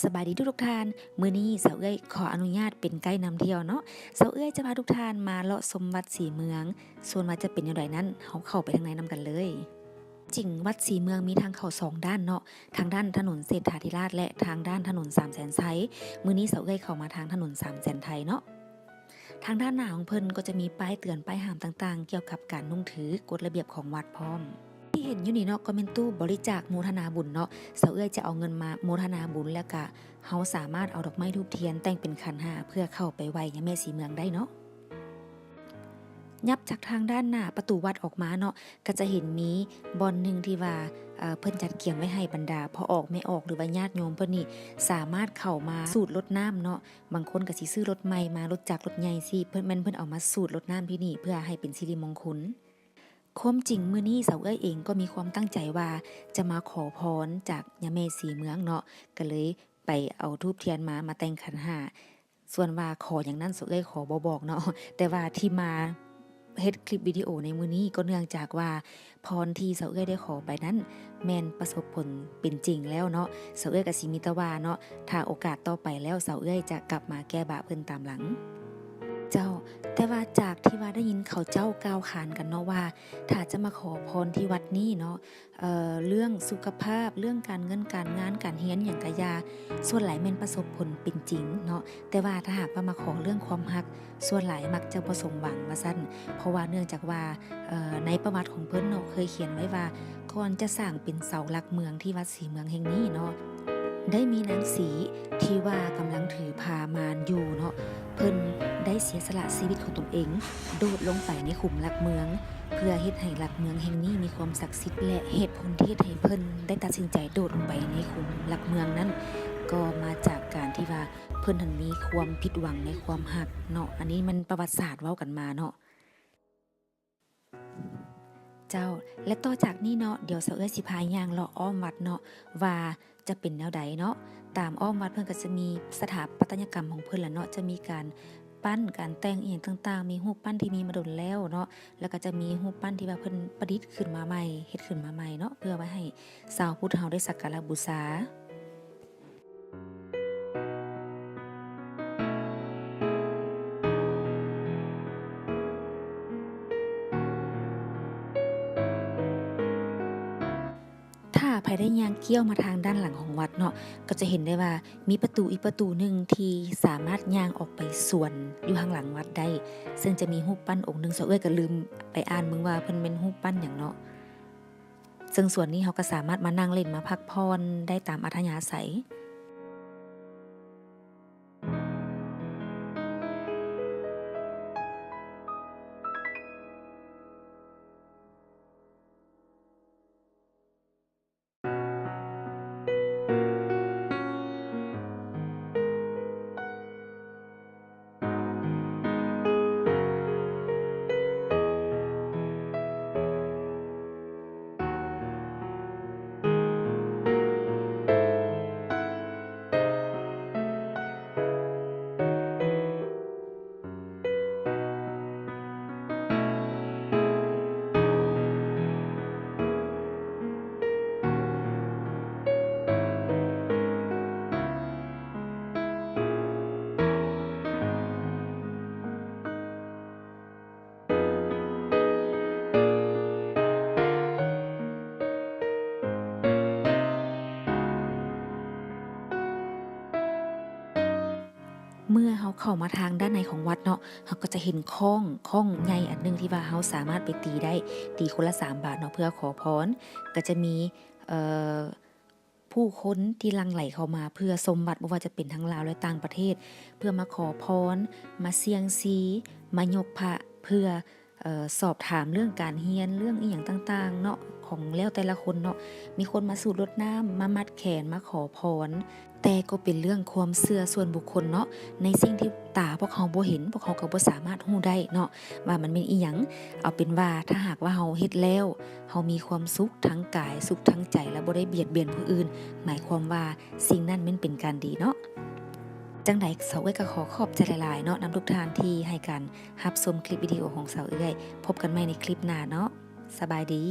ສະບາຍດີທຸກໆທ່ານ, ມື້ນີ້ສາວເອື້ອຍຂໍອະນຸຍາດເປັນໄກນຳທ່ຽວເນາະ. ສາວເອື້ອຍຈະພາທຸກທ່ານມາເລາະຊົມວັດສີເມືອງ, ສ່ວນວ່າຈະເປັນແນວໃດນັ້ນ ເຮົາເຂົ້າໄປທາງໃນນຳກັນເລີຍ. ຈິງວັດສີເມືອງມີທາງເຂົ້າສອງດ້ານເນາະ, ທາງດ້ານຖະໜົນເສດຖາທິລາດ ແລະ ທາງດ້ານຖະໜົນສາມແສນໄຊ. ມື້ນີ້ສາວເອື້ອຍເຂົ້າມາທາງຖະໜົນສາມແສນໄຊເນາະ. ທາງດ້ານໜ້າຂອງເພິ່ນກໍຈະມີປ້າຍເຕືອນ, ປ້າຍຫ້າມຕ່າງໆ ກ່ຽວກັບການນຸ່ງຖື, ກົດລະບຽບຂອງວັດພ້ອມ. ທີ່ເຫັນຢູ່ນີ້ເນາະ ກໍແມ່ນຕູ້ບໍລິຈາກໂມທະນາບຸນເນາະ. ສາວເອື້ອຍຈະເອົາເງິນມາໂມທະນາບຸນ ແລ້ວກະເຮົາສາມາດເອົາດອກໄມ້ທູບທຽນແຕ່ງເປັນຂັນຫ້າ ເພື່ອເຂົ້າໄປໄຫວ້ຍາແມ່ສີເມືອງໄດ້ເນາະ. ຍັບຈາກທາງດ້ານໜ້າປະຕູວັດອອກມາເນາະ ກໍຈະເຫັນມີບ່ອນໜຶ່ງທີ່ວ່າ ເອີ ເພິ່ນຈັດກຽມໄວ້ໃຫ້ບັນດາພໍ່ອອກແມ່ອອກ ຫຼືວ່າຍາດໂຍມເພິ່ນນີ້ ສາມາດເຂົ້າມາສູດລົດນ້ຳເນາະ. ບາງຄົນກໍຊິຊື້ລົດໃໝ່ມາ, ລົດຈັກລົດໃຫຍ່ຊີ້ ເພິ່ນ ແມ່ນເພິ່ນເອົາມາສູດລົດນ້ຳທີ່ນີ້ ເພື່ອໃຫ້ເປັນສິລິມົງຄຸນ. ຄວາມຈິງມື້ນີ້ສາວເອື້ອຍເອງກໍມີຄວາມຕັ້ງໃຈວ່າຈະມາຂໍພອນຈາກຍາແມ່ສີເມືອງເນາະ, ກໍເລີຍໄປເອົາທູບທຽນມາ, ມາແຕ່ງຂັນຫ້າ. ສ່ວນວ່າຂໍຫຍັງນັ້ນ ສາວເອື້ອຍຂໍບໍ່ບອກເນາະ, ແຕ່ວ່າທີ່ມາເຮັດຄລິບວິດີໂອໃນມື້ນີ້ ກໍເນື່ອງຈາກວ່າພອນທີ່ສາວເອື້ອຍໄດ້ຂໍໄປນັ້ນ ແມ່ນປະສົບຜົນເປັນຈິງແລ້ວເນາະ. ສາວເອື້ອຍກໍຊິມີແຕ່ວ່າເນາະ, ຖ້າໂອກາດຕໍ່ໄປແລ້ວ ສາວເອື້ອຍຈະກັບມາແກ້ບາບເພິ່ນຕາມຫຼັງ. ເຈົ້າ, ແຕ່ວ່າຈາກທີ່ວ່າໄດ້ຍິນເຂົາເຈົ້າກ່າວຂານກັນເນາະວ່າ ຖ້າຈະມາຂໍພອນທີ່ວັດນີ້ເນາະ, ເອີ ເລື່ອງສຸຂະພາບ, ເລື່ອງການເງິນການງານ, ການຮຽນຫຍັງກະຢ່າ, ສ່ວນຫຼາຍແມ່ນປະສົບຜົນເປັນຈິງເນາະ. ແຕ່ວ່າຖ້າຫາກວ່າມາຂໍເລື່ອງຄວາມຮັກ, ສ່ວນຫຼາຍມັກຈະບໍ່ສົມຫວັງວ່າຊັ້ນ. ເພາະວ່າເນື່ອງຈາກວ່າ ເອີ ໃນປະຫວັດຂອງເພິ່ນເນາະ ເຄີຍຂຽນໄວ້ວ່າ ກ່ອນຈະສ້າງເປັນເສົາຫຼັກເມືອງທີ່ວັດສີເມືອງແຫ່ງນີ້ເນາະ, ໄດ້ມີນາງສີທີ່ວ່າກຳລັງຖືພາມານຢູ່ເນາະ, ເພິ່ນໄດ້ເສຍສະຫຼະຊີວິດຂອງຕົນເອງ ໂດດລົງໄປໃນຂຸມຫຼັກເມືອງ ເພື່ອເຮັດໃຫ້ຫຼັກເມືອງແຫ່ງນີ້ມີຄວາມສັກສິດ ແລະ ເຫດຜົນທີ່ເຮັດໃຫ້ເພິ່ນໄດ້ຕັດສິນໃຈໂດດລົງໄປໃນຂຸມຫຼັກເມືອງນັ້ນ ກໍມາຈາກການທີ່ວ່າເພິ່ນຫັ້ນມີຄວາມຜິດຫວັງໃນຄວາມຮັກເນາະ. ອັນນີ້ແມ່ນປະຫວັດສາດເວົ້າກັນມາເນາະ. ເຈົ້າ ແລະ ຕໍ່ຈາກນີ້ເນາະ ດຽວສາວເອື້ອຍຊິພາຍ່າງເລາະອ້ອມວັດເນາະ ວ່າຈະເປັນແນວໃດເນາະ. ຕາມອ້ອມວັດເພິ່ນກໍຈະມີສະຖາປັດຕະຍະກຳຂອງເພິ່ນລະເນາະ, ຈະມີການ ປັ້ນການແຕ່ງອີ່ຫຍັງຕ່າງໆ, ມີຮູບປັ້ນທີ່ມີມາດົນແລ້ວເນາະ, ແລ້ວກໍຈະມີຮູບປັ້ນທີ່ວ່າເພິ່ນປະດິດຂຶ້ນມາໃໝ່, ເຮັດຂຶ້ນມາໃໝ່ເນາະ, ເພື່ອໄວ້ໃຫ້ຊາວພຸດເຮົາໄດ້ສັກກາລະບູຊາ. ຖ້າໃຜໄດ້ຍ່າງກ້ຽວມາທາງດ້ານຫຼັງຂອງວັດເນາະ, ກໍຈະເຫັນໄດ້ວ່າມີປະຕູອີກປະຕູໜຶ່ງທີ່ສາມາດຍ່າງອອກໄປສວນຢູ່ທາງຫຼັງວັດໄດ້, ເຊິ່ງຈະມີຮູບປັ້ນອົງໜຶ່ງ, ສາວເອື້ອຍກໍລືມໄປອ່ານເບິ່ງວ່າເພິ່ນແມ່ນຮູບປັ້ນຫຍັງເນາະ. ເຊິ່ງສວນນີ້ເຮົາກໍສາມາດມານັ່ງຫຼິ້ນ, ມາພັກຜ່ອນໄດ້ຕາມອັດທະຍາໄສ. ເມື່ອເຮົາເຂົ້າມາທາງດ້ານໃນຂອງວັດເນາະ, ເຮົາກໍຈະເຫັນຄ້ອງ, ຄ້ອງໃຫຍ່ອັນໜຶ່ງທີ່ວ່າເຮົາສາມາດໄປຕີໄດ້, ຕີຄົນລະສາມບາດເນາະ ເພື່ອຂໍພອນ. ກໍຈະມີ ເອີ ຜູ້ຄົນທີ່ຫຼັ່ງໄຫຼເຂົ້າມາເພື່ອຊົມວັດ, ບໍ່ວ່າຈະເປັນທັງລາວ ແລະ ຕ່າງປະເທດ, ເພື່ອມາຂໍພອນ, ມາສ່ຽງຊີ, ມາຍົກພະ, ເພື່ອ ເອີ ສອບຖາມເລື່ອງການຮຽນ, ເລື່ອງອີ່ຫຍັງຕ່າງໆເນາະ ຂອງແລ້ວແຕ່ລະຄົນເນາະ. ມີຄົນມາສູດລົດນ້ຳ, ມາມັດແຂນ, ມາຂໍພອນ, ແຕ່ກໍເປັນເລື່ອງຄວາມເຊື່ອສ່ວນບຸກຄົນເນາະ. ໃນສິ່ງທີ່ຕາພວກເຮົາບໍ່ເຫັນ, ພວກເຮົາກໍບໍ່ສາມາດຮູ້ໄດ້ເນາະ ວ່າມັນແມ່ນອີ່ຫຍັງ. ເອົາເປັນວ່າ ຖ້າຫາກວ່າເຮົາເຮັດແລ້ວ ເຮົາມີຄວາມສຸກທາງກາຍ, ສຸກທາງໃຈ ແລະ ບໍ່ໄດ້ບຽດບຽນຜູ້ອື່ນ, ໝາຍຄວາມວ່າສິ່ງນັ້ນແມ່ນເປັນການດີເນາະ. ຈັ່ງໃດ ສາວເອື້ອຍກໍຂໍຂອບໃຈຫຼາຍໆເນາະ ນຳທຸກທ່ານທີ່ໃຫ້ການຮັບຊົມຄລິບວິດີໂອຂອງສາວເອື້ອຍ. ພົບກັນໃໝ່ໃນຄລິບໜ້າເນາະ. ສະບາຍດີ.